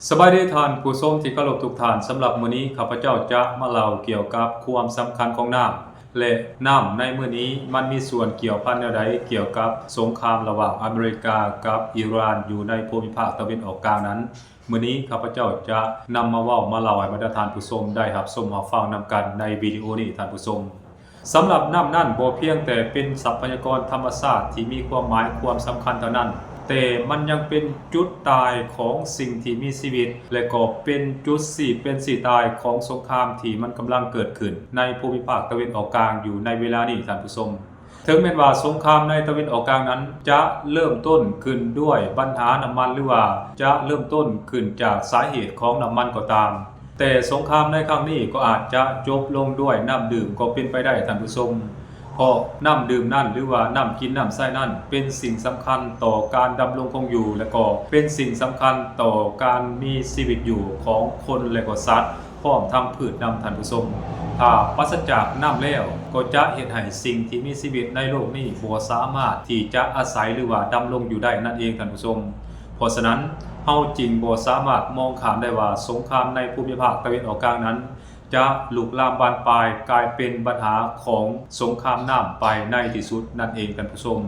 ສະບາຍດີທ່ານຜູ້ຊົມທີ່ເຄົາລົບທຸກທ່ານ. ສຳລັບມື້ນີ້ ຂ້າພະເຈົ້າຈະມາເລົ່າກ່ຽວກັບຄວາມສຳຄັນຂອງນ້ຳ ແລະ ນ້ຳໃນມື້ນີ້ມັນມີສ່ວນກ່ຽວພັນແນວໃດກ່ຽວກັບສົງຄາມລະຫວ່າງອາເມລິກາກັບອີຣານຢູ່ໃນພູມິພາກຕາເວັນອອກກາງນັ້ນ. ມື້ນີ້ຂ້າພະເຈົ້າຈະນຳມາເວົ້າມາເລົ່າໃຫ້ບັນດາທ່ານຜູ້ຊົມໄດ້ຮັບຊົມຮັບຟັງນຳກັນໃນວິດີໂອນີ້ທ່ານຜູ້ຊົມ. ສຳລັບນ້ຳນັ້ນບໍ່ພຽງແຕ່ເປັນຊັບພະຍາກອນທຳມະຊາດທີ່ມີຄວາມໝາຍຄວາມສຳຄັນເທົ່ານັ້ນ, ແຕ່ມັນຍັງເປັນຈຸດຕາຍຂອງສິ່ງທີ່ມີຊີວິດ ແລະ ກໍເປັນຈຸດຊີ້ເປັນຊີ້ຕາຍຂອງສົງຄາມທີ່ມັນກຳລັງເກີດຂຶ້ນໃນພູມິພາກຕາເວັນອອກກາງຢູ່ໃນເວລານີ້ທ່ານຜູ້ຊົມ. ເຖິງແມ່ນວ່າສົງຄາມໃນຕາເວັນອອກກາງນັ້ນຈະເລີ່ມຕົ້ນຂຶ້ນດ້ວຍບັນຫານ້ຳມັນ ຫຼືວ່າຈະເລີ່ມຕົ້ນຂຶ້ນຈາກສາເຫດຂອງນ້ຳມັນກໍຕາມ, ແຕ່ສົງຄາມໃນຄັ້ງນີ້ກໍອາດຈະຈົບລົງດ້ວຍນ້ຳດື່ມກໍເປັນໄປໄດ້ທ່ານຜູ້ຊົມ, ເພາະນ້ຳດື່ມນັ້ນ ຫຼືວ່ານ້ຳກິນນ້ຳໃຊ້ນັ້ນ ເປັນສິ່ງສຳຄັນຕໍ່ການດຳລົງຄົງຢູ່ ແລະ ກໍເປັນສິ່ງສຳຄັນຕໍ່ການມີຊີວິດຢູ່ຂອງຄົນ ແລະ ກໍສັດ ພ້ອມທັງພືດນຳທ່ານຜູ້ຊົມ. ຖ້າປາສະຈາກນ້ຳແລ້ວ ກໍຈະເຮັດໃຫ້ສິ່ງທີ່ມີຊີວິດໃນໂລກນີ້ບໍ່ສາມາດທີ່ຈະອາໄສ ຫຼືວ່າດຳລົງຢູ່ໄດ້ນັ້ນເອງທ່ານຜູ້ຊົມ. ເພາະສະນັ້ນ ເຮົາຈຶ່ງບໍ່ສາມາດມອງຂ້າມໄດ້ວ່າສົງຄາມໃນພູມິພາກຕາເວັນອອກກາງນັ້ນ ຈະລຸກລາມບານປາຍກາຍເປັນບັນຫາຂອງສົງຄາມນ້ຳໄປໃນທີ່ສຸດນັ້ນເອງທ່ານຜູ້ຊົມ.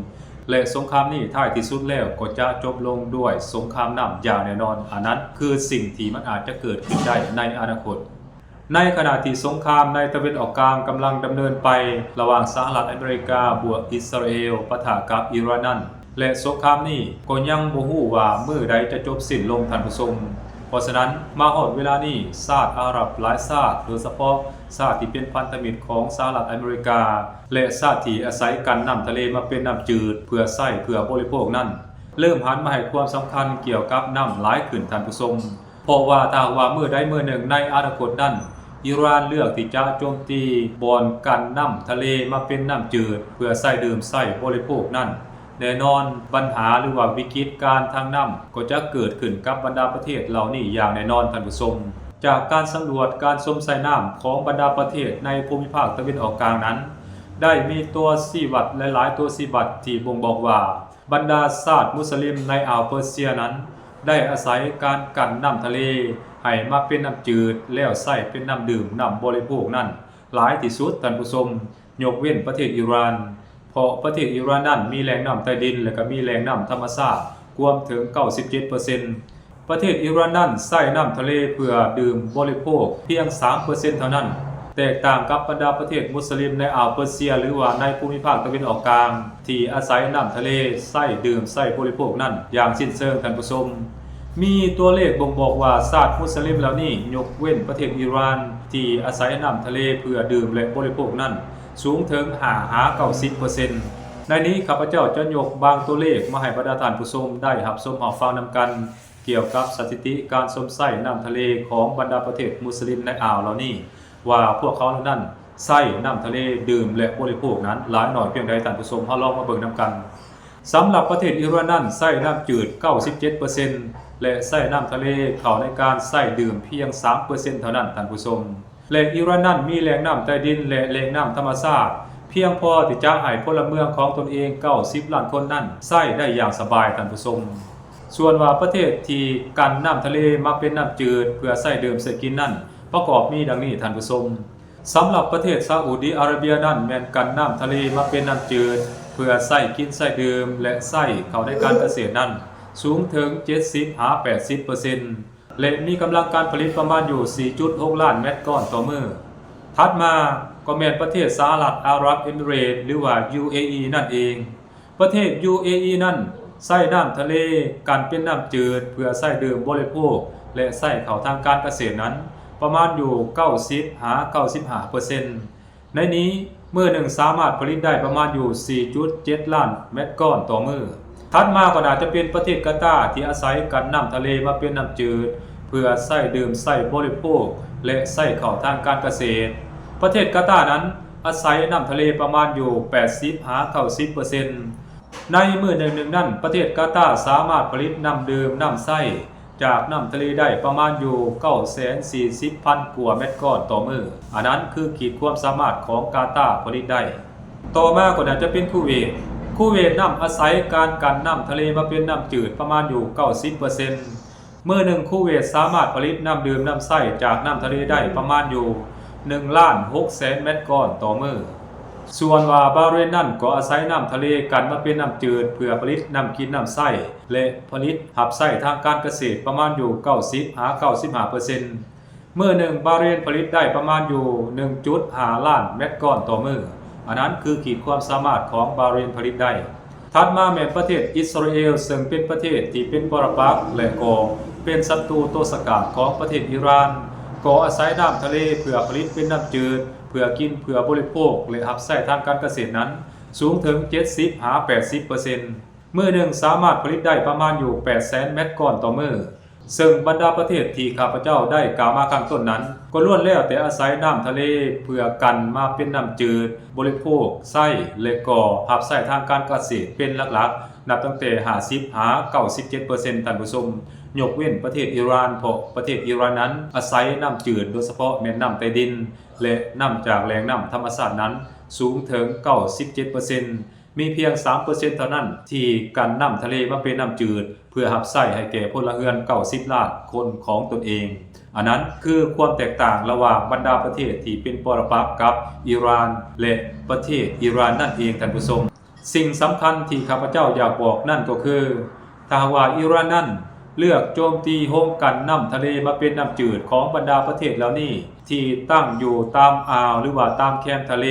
ແລະ ສົງຄາມນີ້ທ້າຍທີ່ສຸດແລ້ວກໍຈະຈົບລົງດ້ວຍສົງຄາມນ້ຳຢ່າງແນ່ນອນ. ອັນນັ້ນຄືສິ່ງທີ່ມັນອາດຈະເກີດຂຶ້ນໄດ້ໃນອະນາຄົດ. ໃນຂະນະທີ່ສົງຄາມໃນຕາເວັນອອກກາງກຳລັງດຳເນີນໄປ ລະຫວ່າງສະຫະລັດອາເມລິກາບວກອິດສະຣາເອລປະທະກັບອີຣານນັ້ນ ແລະ ສົງຄາມນີ້ກໍຍັງບໍ່ຮູ້ວ່າມື້ໃດຈະຈົບສິ້ນລົງທ່ານຜູ້ຊົມ. ເພາະສະນັ້ນ ມາຮອດເວລານີ້ ຊາດອາຣັບຫຼາຍຊາດ ໂດຍສະເພາະຊາດທີ່ເປັນພັນທະມິດຂອງສະຫະລັດອາເມລິກາ ແລະ ຊາດທີ່ອາໄສກັນນ້ຳທະເລມາເປັນນ້ຳຈືດ ເພື່ອໃຊ້ເພື່ອບໍລິໂພກນັ້ນ ເລີ່ມຫັນມາໃຫ້ຄວາມສຳຄັນກ່ຽວກັບນ້ຳຫຼາຍຂຶ້ນທ່ານຜູ້ຊົມ. ເພາະວ່າຖ້າຫາກວ່າມື້ໃດມື້ໜຶ່ງໃນອະນາຄົດນັ້ນ ອີຣານເລືອກທີ່ຈະໂຈມຕີບ່ອນກັນນ້ຳທະເລມາເປັນນ້ຳຈືດ ເພື່ອໃຊ້ດື່ມໃຊ້ບໍລິໂພກນັ້ນ, ແນ່ນອນບັນຫາ ຫຼືວ່າວິກິດການທາງນ້ຳກໍຈະເກີດຂຶ້ນກັບບັນດາປະເທດເຫຼົ່ານີ້ຢ່າງແນ່ນອນທ່ານຜູ້ຊົມ. ຈາກການສຳຫຼວດການຊົມໃຊ້ນ້ຳຂອງບັນດາປະເທດໃນພູມິພາກຕາເວັນອອກກາງນັ້ນ ໄດ້ມີຕົວຊີ້ວັດຫຼາຍໆຕົວຊີ້ວັດທີ່ບົ່ງບອກວ່າ ບັນດາຊາດມຸສລິມໃນອ່າວເປີເຊຍນັ້ນ ໄດ້ອາໄສການກັ່ນນ້ຳທະເລໃຫ້ມາເປັນນ້ຳຈືດ ແລ້ວໃຊ້ເປັນນ້ຳດື່ມ, ນ້ຳບໍລິໂພກນັ້ນຫຼາຍທີ່ສຸດທ່ານຜູ້ຊົມ, ຍົກເວັ້ນປະເທດອີຣານ. ເພາະປະເທດອີຣານນັ້ນມີແຫຼ່ງນ້ຳໃຕ້ດິນ ແລະ ກໍມີແຫຼ່ງນ້ຳທຳມະຊາດກວມເຖິງເກົ້າສິບເຈັດເປີເຊັນ. ປະເທດອີຣານນັ້ນໃຊ້ນ້ຳທະເລເພື່ອດື່ມບໍລິໂພກພຽງສາມເປີເຊັນເທົ່ານັ້ນ, ແຕກຕ່າງກັບບັນດາປະເທດມຸສລິມໃນອ່າວເປີເຊຍ ຫຼືວ່າໃນພູມິພາກຕາເວັນອອກກາງ ທີ່ອາໄສນ້ຳທະເລໃຊ້ດື່ມໃຊ້ບໍລິໂພກນັ້ນຢ່າງສິ້ນເຊີງທ່ານຜູ້ຊົມ. ມີຕົວເລກບົ່ງບອກວ່າຊາດມຸສລິມເຫຼົ່ານີ້ ຍົກເວັ້ນປະເທດອີຣານ ທີ່ອາໄສນ້ຳທະເລເພື່ອດື່ມ ແລະ ບໍລິໂພກນັ້ນ ສູງເຖິງຫ້າຫາເກົ້າສິບເປີເຊັນ. ໃນນີ້ຂ້າພະເຈົ້າຈະຍົກບາງຕົວເລກມາໃຫ້ບັນດາທ່ານຜູ້ຊົມໄດ້ຮັບຊົມຮັບຟັງນຳກັນ ກ່ຽວກັບສະຖິຕິການຊົມໃຊ້ນ້ຳທະເລຂອງບັນດາປະເທດມຸສລິມໃນອ່າວເຫຼົ່ານີ້ ວ່າພວກເຂົາເຫຼົ່ານັ້ນໃຊ້ນ້ຳທະເລດື່ມ ແລະ ບໍລິໂພກນັ້ນຫຼາຍໜ້ອຍພຽງໃດທ່ານຜູ້ຊົມ, ເຮົາລອງມາເບິ່ງນຳກັນ. ສຳລັບປະເທດອີຣານນັ້ນໃຊ້ນ້ຳຈືດເກົ້າສິບເຈັດເປີເຊັນ ແລະ ໃຊ້ນ້ຳທະເລເຂົ້າໃນການໃຊ້ດື່ມພຽງສາມເປີເຊັນເທົ່ານັ້ນທ່ານຜູ້ຊົມ. ແລະ ອີຣານນັ້ນມີແຫຼ່ງນ້ຳໃຕ້ດິນ ແລະ ແຫຼ່ງນ້ຳທຳມະຊາດ ພຽງພໍທີ່ຈະໃຫ້ພົນລະເມືອງຂອງຕົນເອງເກົ້າສິບລ້ານຄົນນັ້ນໃຊ້ໄດ້ຢ່າງສະບາຍທ່ານຜູ້ຊົມ. ສ່ວນວ່າປະເທດທີ່ກັ່ນນ້ຳທະເລມາເປັນນ້ຳຈືດເພື່ອໃຊ້ດື່ມໃຊ້ກິນນັ້ນ ປະກອບມີດັ່ງນີ້ທ່ານຜູ້ຊົມ. ສຳລັບປະເທດຊາອຸດີອາຣາເບຍນັ້ນ ແມ່ນກັ່ນນ້ຳທະເລມາເປັນນ້ຳຈືດ ເພື່ອໃຊ້ກິນໃຊ້ດື່ມ ແລະ ໃຊ້ເຂົ້າໃນການກະເສດນັ້ນ ສູງເຖິງເຈັດສິບຫາແປດສິບເປີເຊັນ ແລະ ມີກຳລັງການຜະລິດປະມານຢູ່ສີ່ຈຸດຫົກລ້ານແມັດກ້ອນຕໍ່ມື້. ຖັດມາກໍແມ່ນປະເທດສະຫະລັດອາຣັບເອມິເຣດ ຫຼືວ່າ ຢູເອອີ ນັ້ນເອງ. ປະເທດ ຢູເອອີ ນັ້ນໃຊ້ນ້ຳທະເລກັ່ນເປັນນ້ຳຈືດເພື່ອໃຊ້ດື່ມບໍລິໂພກ ແລະ ໃຊ້ເຂົ້າທາງການກະເສດນັ້ນ ປະມານຢູ່ເກົ້າສິບຫາເກົ້າສິບຫ້າເປີເຊັນ. ໃນນີ້ ມື້ໜຶ່ງສາມາດຜະລິດໄດ້ປະມານຢູ່ສີ່ຈຸດເຈັດລ້ານແມັດກ້ອນຕໍ່ມື້. ຖັດມາກໍໜ້າຈະເປັນປະເທດກາຕາ ທີ່ອາໄສກັ່ນນ້ຳທະເລມາເປັນນ້ຳຈືດ ເພື່ອໃຊ້ດື່ມໃຊ້ບໍລິໂພກ ແລະ ໃຊ້ເຂົ້າທາງການກະເສດ. ປະເທດກາຕານັ້ນອາໄສນ້ຳທະເລປະມານຢູ່ແປດສິບຫາເກົ້າສິບເປີເຊັນ. ໃນມື້ໜຶ່ງໆນັ້ນ ປະເທດກາຕາສາມາດຜະລິດນ້ຳດື່ມ, ນ້ຳໃຊ້ ຈາກນ້ຳທະເລໄດ້ປະມານຢູ່ເກົ້າແສນສີ່ສິບພັນກວ່າແມັດກ້ອນຕໍ່ມື້. ອັນນັ້ນຄືຂີດຄວາມສາມາດຂອງກາຕາຜະລິດໄດ້. ຕໍ່ມາກໍໜ້າຈະເປັນຄູເວດ. ຄູເວດນັ້ນອາໄສການກັ່ນນ້ຳທະເລມາເປັນນ້ຳຈືດປະມານຢູ່ເກົ້າສິບເປີເຊັນ. ມື້ໜຶ່ງ ຄູເວດສາມາດຜະລິດນ້ຳດື່ມນ້ຳໃຊ້ຈາກນ້ຳທະເລໄດ້ປະມານຢູ່ ໜຶ່ງລ້ານຫົກແສນແມັດກ້ອນຕໍ່ມື້. ສ່ວນວ່າບາເຣນນັ້ນກໍອາໄສນ້ຳທະເລກັ່ນມາເປັນນ້ຳຈືດເພື່ອຜະລິດນ້ຳກິນນ້ຳໃຊ້ ແລະ ຜະລິດຮັບໃຊ້ທາງການກະເສດປະມານຢູ່ ເກົ້າສິບຫາເກົ້າສິບຫ້າເປີເຊັນ. ມື້ໜຶ່ງ ບາເຣນຜະລິດໄດ້ປະມານຢູ່ ໜຶ່ງຈຸດຫ້າລ້ານແມັດກ້ອນຕໍ່ມື້. ອັນນັ້ນຄືຂີດຄວາມສາມາດຂອງບາເຣນຜະລິດໄດ້. ຖັດມາແມ່ນປະເທດອິດສະຣາເອລ ເຊິ່ງເປັນປະເທດທີ່ເປັນປໍລະປັກ ແລະ ກໍເປັນສັດຕູໂຕສະກາດຂອງປະເທດອີຣານ, ກໍອາໄສນ້ຳທະເລເພື່ອຜະລິດເປັນນ້ຳຈືດ ເພື່ອກິນ ເພື່ອບໍລິໂພກ ແລະ ຮັບໃຊ້ທາງການກະເສດນັ້ນ ສູງເຖິງ ເຈັດສິບຫາແປດສິບເປີເຊັນ. ມື້ໜຶ່ງສາມາດຜະລິດໄດ້ປະມານຢູ່ ແປດແສນແມັດກ້ອນຕໍ່ມື້. ເຊິ່ງບັນດາປະເທດທີ່ຂ້າພະເຈົ້າໄດ້ກ່າວມາຂ້າງຕົ້ນນັ້ນ ກໍລ້ວນແລ້ວແຕ່ອາໄສນ້ຳທະເລເພື່ອກັ່ນມາເປັນນ້ຳຈືດ ບໍລິໂພກໃຊ້ ແລະ ກໍຮັບໃຊ້ທາງການກະເສດເປັນຫຼັກໆ ນັບຕັ້ງແຕ່ ຫ້າສິບຫາເກົ້າສິບເຈັດເປີເຊັນ ທ່ານຜູ້ຊົມ, ຍົກເວັ້ນປະເທດອີຣານ, ເພາະປະເທດອີຣານນັ້ນອາໄສນ້ຳຈືດ ໂດຍສະເພາະແມ່ນນ້ຳໃຕ້ດິນ ແລະ ນ້ຳຈາກແຫຼ່ງນ້ຳທຳມະຊາດນັ້ນ ສູງເຖິງ ເກົ້າສິບເຈັດເປີເຊັນ. ມີພຽງ ສາມເປີເຊັນເທົ່ານັ້ນທີ່ກັ່ນນ້ຳທະເລມາເປັນນ້ຳຈືດ ເພື່ອຮັບໃຊ້ໃຫ້ແກ່ພົນລະເຮືອນ ເກົ້າສິບລ້ານຄົນຂອງຕົນເອງ. ອັນນັ້ນຄືຄວາມແຕກຕ່າງລະຫວ່າງບັນດາປະເທດທີ່ເປັນປໍລະປັກກັບອີຣານ ແລະ ປະເທດອີຣານນັ້ນເອງ, ທ່ານຜູ້ຊົມ. ສິ່ງສຳຄັນທີ່ຂ້າພະເຈົ້າຢາກບອກນັ້ນກໍຄື ຖ້າຫາກວ່າອີຣານນັ້ນເລືອກໂຈມຕີໂຮງກັ່ນນ້ຳທະເລມາເປັນນ້ຳຈືດຂອງບັນດາປະເທດເຫຼົ່ານີ້ ທີ່ຕັ້ງຢູ່ຕາມອ່າວ ຫຼືວ່າຕາມແຄມທະເລ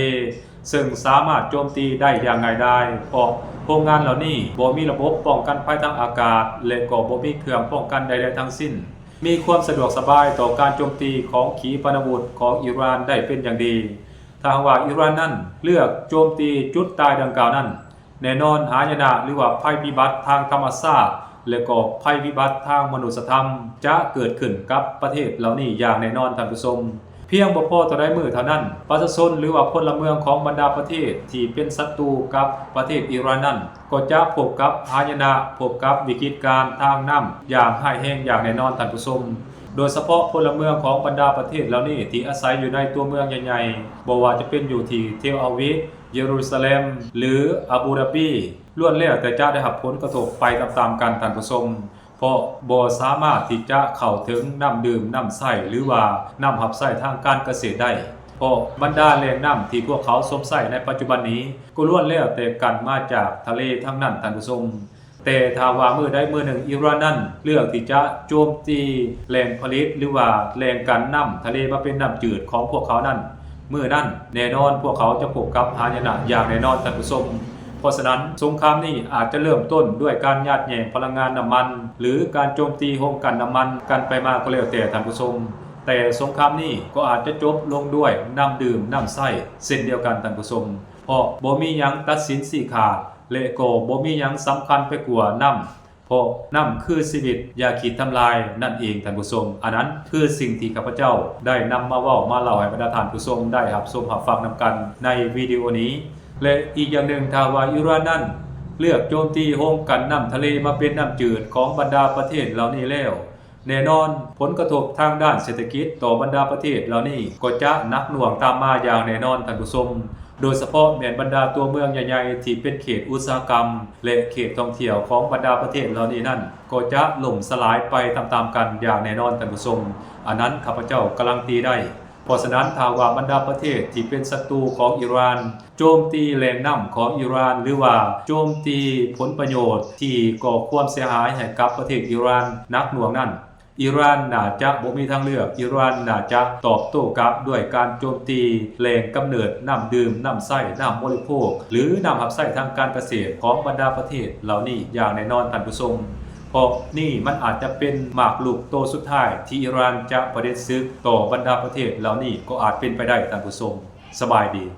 ເຊິ່ງສາມາດໂຈມຕີໄດ້ຢ່າງງ່າຍດາຍ ເພາະໂຮງງານເຫຼົ່ານີ້ບໍ່ມີລະບົບປ້ອງກັນໄພທາງອາກາດ ແລະ ກໍບໍ່ມີເຄື່ອງປ້ອງກັນໃດໆທັງສິ້ນ, ມີຄວາມສະດວກສະບາຍຕໍ່ການໂຈມຕີຂອງຂີປະນາວຸດຂອງອີຣານໄດ້ເປັນຢ່າງດີ. ຖ້າຫາກວ່າອີຣານນັ້ນເລືອກໂຈມຕີຈຸດຕາຍດັ່ງກ່າວນັ້ນ, ແນ່ນອນ ຫາຍະນະ ຫຼືວ່າໄພພິບັດທາງທຳມະຊາດ ແລະ ກໍໄພພິບັດທາງມະນຸດສະທຳຈະເກີດຂຶ້ນກັບປະເທດເຫຼົ່ານີ້ຢ່າງແນ່ນອນ, ທ່ານຜູ້ຊົມ. ພຽງບໍ່ພໍເທົ່າໃດມື້ເທົ່ານັ້ນ, ປະຊາຊົນ ຫຼືວ່າພົນລະເມືອງຂອງບັນດາປະເທດທີ່ເປັນສັດຕູກັບປະເທດອີຣານນັ້ນ ກໍຈະພົບກັບຫາຍະນະ, ພົບກັບວິກິດການທາງນ້ຳຢ່າງຮ້າຍແຮງຢ່າງແນ່ນອນ, ທ່ານຜູ້ຊົມ. ໂດຍສະເພາະພົນລະເມືອງຂອງບັນດາປະເທດເຫຼົ່ານີ້ທີ່ອາໄສຢູ່ໃນຕົວເມືອງໃຫຍ່ໆ, ບໍ່ວ່າຈະເປັນຢູ່ທີ່ເທລອາວິບ, ເຢຣູຊາເລັມ ຫຼື ອາບູດາບີ ລ້ວນແລ້ວແຕ່ຈະໄດ້ຮັບຜົນກະທົບໄປຕາມໆກັນ, ທ່ານຜູ້ຊົມ, ເພາະບໍ່ສາມາດທີ່ຈະເຂົ້າເຖິງນ້ຳດື່ມ, ນ້ຳໃຊ້ ຫຼືວ່ານ້ຳຮັບໃຊ້ທາງການກະເສດໄດ້, ເພາະບັນດາແຫຼ່ງນ້ຳທີ່ພວກເຂົາຊົມໃຊ້ໃນປັດຈຸບັນນີ້ ກໍລ້ວນແລ້ວແຕ່ກັ່ນມາຈາກທະເລທັງນັ້ນ, ທ່ານຜູ້ຊົມ. ແຕ່ຖ້າວ່າມື້ໃດມື້ໜຶ່ງອີຣານນັ້ນເລືອກທີ່ຈະໂຈມຕີແຫຼ່ງຜະລິດ ຫຼືວ່າແຫຼ່ງກັ່ນນ້ຳທະເລມາເປັນນ້ຳຈືດຂອງພວກເຂົານັ້ນ, ມື້ນັ້ນແນ່ນອນພວກເຂົາຈະພົບກັບຫາຍະນະຢ່າງແນ່ນອນ, ທ່ານຜູ້ຊົມ. ເພາະສະນັ້ນ, ສົງຄາມນີ້ອາດຈະເລີ່ມຕົ້ນດ້ວຍການຍາດແຍ່ງພະລັງງານນ້ຳມັນ ຫຼື ການໂຈມຕີໂຮງກັ່ນນ້ຳມັນກັນໄປມາກໍແລ້ວແຕ່, ທ່ານຜູ້ຊົມ. ແຕ່ສົງຄາມນີ້ກໍອາດຈະຈົບລົງດ້ວຍນ້ຳດື່ມ, ນ້ຳໃຊ້ເຊັ່ນດຽວກັນ, ທ່ານຜູ້ຊົມ. ເພາະບໍ່ມີຫຍັງຕັດສິນຊີ້ຂາດ ແລະ ກໍບໍ່ມີຫຍັງສຳຄັນໄປກວ່ານ້ຳ, ເພາະນ້ຳຄືຊີວິດ, ຢ່າຄິດທຳລາຍນັ້ນເອງ, ທ່ານຜູ້ຊົມ. ອັນນັ້ນຄືສິ່ງທີ່ຂ້າພະເຈົ້າໄດ້ນຳມາເວົ້າມາເລົ່າໃຫ້ບັນດາທ່ານຜູ້ຊົມໄດ້ຮັບຊົມຮັບຟັງນຳກັນໃນວິດີໂອນີ້. ແລະ ອີກຢ່າງໜຶ່ງ, ຖ້າວ່າອີຣານນັ້ນເລືອກໂຈມຕີໂຮງກັ່ນນ້ຳທະເລມາເປັນນ້ຳຈືດຂອງບັນດາປະເທດເຫຼົ່ານີ້ແລ້ວ, ແນ່ນອນ, ຜົນກະທົບທາງດ້ານເສດຖະກິດຕໍ່ບັນດາປະເທດເຫຼົ່ານີ້ກໍຈະໜັກໜ່ວງຕາມມາຢ່າງແນ່ນອນ, ທ່ານຜູ້ຊົມ, ໂດຍສະເພາະແມ່ນບັນດາຕົວເມືອງໃຫຍ່ໆທີ່ເປັນເຂດອຸດສາຫະກຳ ແລະ ເຂດທ່ອງທ່ຽວຂອງບັນດາປະເທດເຫຼົ່ານີ້ນັ້ນ ກໍຈະລົ້ມສະຫຼາຍໄປຕາມໆກັນຢ່າງແນ່ນອນ, ທ່ານຜູ້ຊົມ. ອັນນັ້ນຂ້າພະເຈົ້າກາລັນຕີໄດ້. ເພາະສະນັ້ນ, ຖ້າວ່າບັນດາປະເທດທີ່ເປັນສັດຕູຂອງອີຣານໂຈມຕີແຫຼ່ງນ້ຳຂອງອີຣານ ຫຼືວ່າໂຈມຕີຜົນປະໂຫຍດທີ່ກໍ່ຄວາມເສຍຫາຍໃຫ້ກັບປະເທດອີຣານໜັກໜ່ວງນັ້ນ, ອີຣານໜ້າຈະບໍ່ມີທາງເລືອກ, ອີຣານໜ້າຈະຕອບໂຕ້ກັບດ້ວຍການໂຈມຕີແຫຼ່ງກຳເນີດນ້ຳດື່ມ, ນ້ຳໃຊ້, ນ້ຳບໍລິໂພກ ຫຼື ນ້ຳຮັບໃຊ້ທາງການກະເສດຂອງບັນດາປະເທດເຫຼົ່ານີ້ຢ່າງແນ່ນອນ, ທ່ານຜູ້ຊົມ. ເພາະນີ້ມັນອາດຈະເປັນໝາກລຸກໂຕສຸດທ້າຍທີ່ອີຣານຈະປະເດັດສຶກຕໍ່ບັນດາປະເທດເຫຼົ່ານີ້ກໍອາດເປັນໄປໄດ້, ທ່ານຜູ້ຊົມ. ສະບາຍດີ.